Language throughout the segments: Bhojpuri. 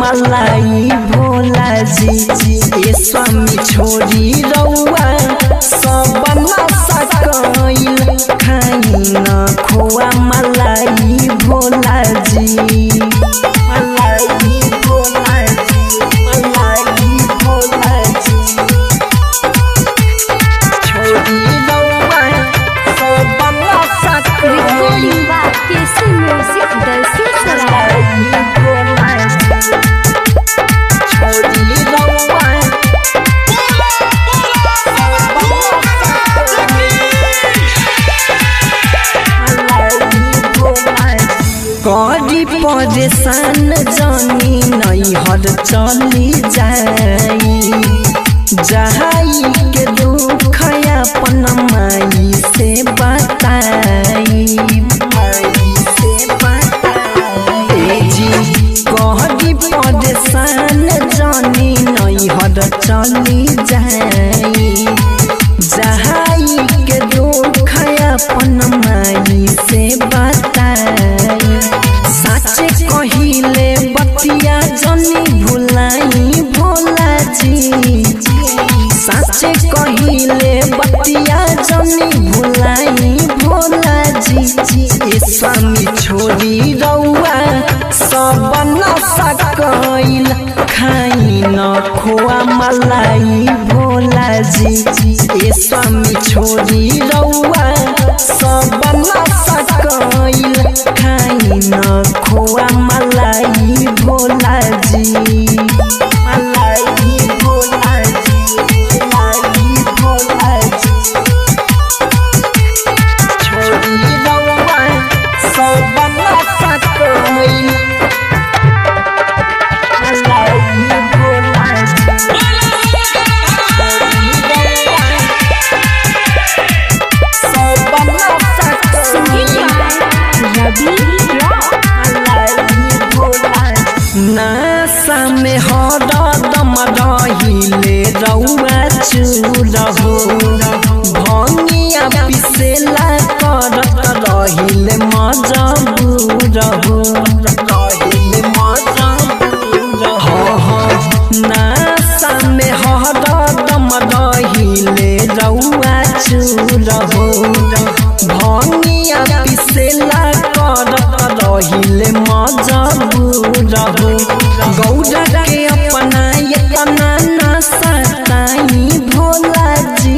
मलाई भोला जी। ए स्वामी छोरी रउआ सब नशा कइल, खाई न खोआ मलाई भोला जी। मलाई भोला जी, मलाई भोला जी। छोरी रउआ सब नशा कइल, Recording by KC Music Dalsinghsarai. मलाई भोला जी। छोरी रउआ करी परेशान जानी नैहर चली जाई, जाई के दुख अपन माई से बताई, माई से बताई। ए जी करी परेशान जानी नैहर चली जाई, जाई के दुख अपन माई से बताई। साचे कहिले बतिया जनी भुलाई भोला जी, साचे कहिले बतिया जनी भुलाई भोला जी। ए स्वामी छोरी रउआ सब नशा कइल, खाई न खोआ मलाई भोला जी। ए स्वामी छोरी रउआ सब नशा कइल, खाई न खोआ मलाई भोला जी। मलाई भोला जी, मलाई भोला जी। छोरी रउआ सब नशा कइल, मलाई भोला जी। सब नशा Singing कइल, by Ravi Rock. नासा में हरदम रहिले रउआ चूर हो, भंगिया पिसेला करत रहिले मजबूर हो, रहिले मजबूर हो। नासा में हरदम रहिले रउआ चूर हो, भंगिया पिसेला करत रहिले मजबूर हो। गौरा के अपना एतना ना सताई भोला जी,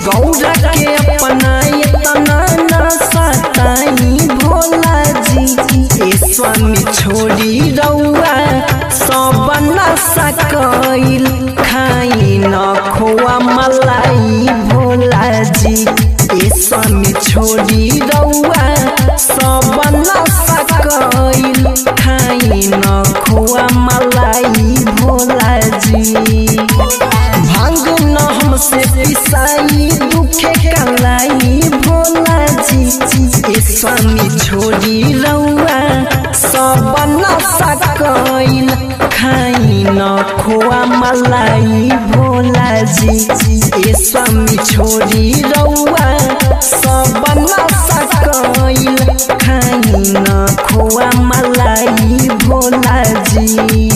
गौरा के अपना एतना ना सताई भोला जी। ए स्वामी छोरी रउआ सब नशा कइल, खाई न खोआ मलाई भोला जी। ए स्वामी छोरी रउआ सब नशा कइल, खाई न खोआ मलाई भोला जी। भांग न हमसे पिसाई दुखे कलाई भोला जी। ए स्वामी छोरी रउआ सब नशा कइल, खाई न खोआ मलाई भोला जी। ए स्वामी छोरी रउआ सब नशा कइल, खाई न खोआ मलाई भोला जी।